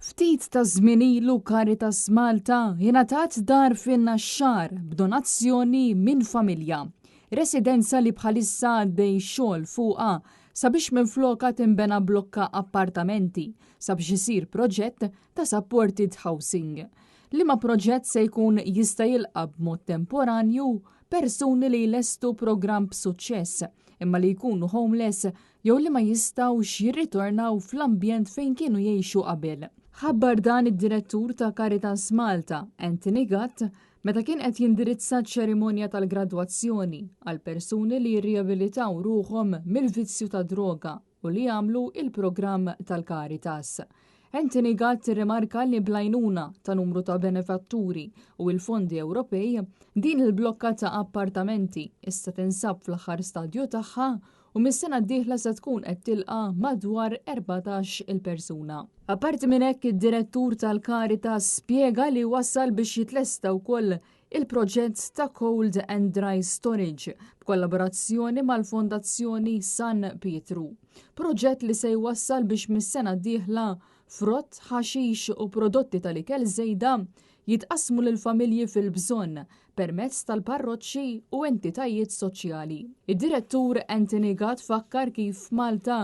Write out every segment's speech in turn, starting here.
Ftit taż-żmien ilu Caritas Malta ingħatat dar fin-Naxxar b'donazzjoni minn familja. Residenza li bħalissa għaddej xogħol fuqha sabiex minflokha tinbena blokka appartamenti sabiex isir proġett ta' supported housing. Liema proġett se jkun jista' jilqa' b'mod temporanju persuni li jlestu programm b'suċċess imma li jkunu homeless jew li ma jistgħux jirritornaw fl-ambjent fejn kienu jgħixu qabel. Ħabbar dan id-Direttur ta' Caritas Malta, Anthony Gatt, meta kien qed jindirizza ċerimonja tal-gradwazzjoni għal persuni li jirriabilitaw ruħhom mill-vizzju tad-droga u li jagħmlu il-programm tal-Caritas. Anthony Gatt irrimarka li bl-għajnuna ta' numru ta' benefatturi u l-fondi Ewropej, din il-blokka ta' appartamenti issa tinsab fl-aħħar stadju tagħha u mis-sena d-dieħla se tkun qed tilqa' madwar 14-il persuna. Apparti minn hekk, id-Direttur tal-Caritas spjega li wasal biex jitlesta wkoll il-proġett ta' cold and dry storage b'kollaborazzjoni mal-Fondazzjoni San Pietru. Proġett li se jwassal biex mis-sena d-dieħla frott, ħaxix u prodotti tal-ikel żejda jitqassmu lill-familji fil-bżonn permezz tal-parroċċi u entitajiet soċjali. Id-Direttur Anthony Gatt fakkar kif f'Malta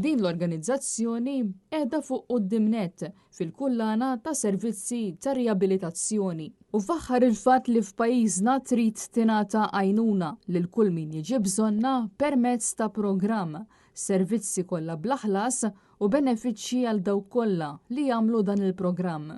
din l-organizzazzjoni qiegħda fuq quddiem nett fil-kullana ta' servizzi ta' riabilitazzjoni u faħħar il-fatt li f'pajjiżna trid tingħata għajnuna lil kull min jiġi bżonnha permezz ta' programm, servizzi kollha bla ħlas u benefiċċji għal dawk kollha li jagħmlu dan il-programm.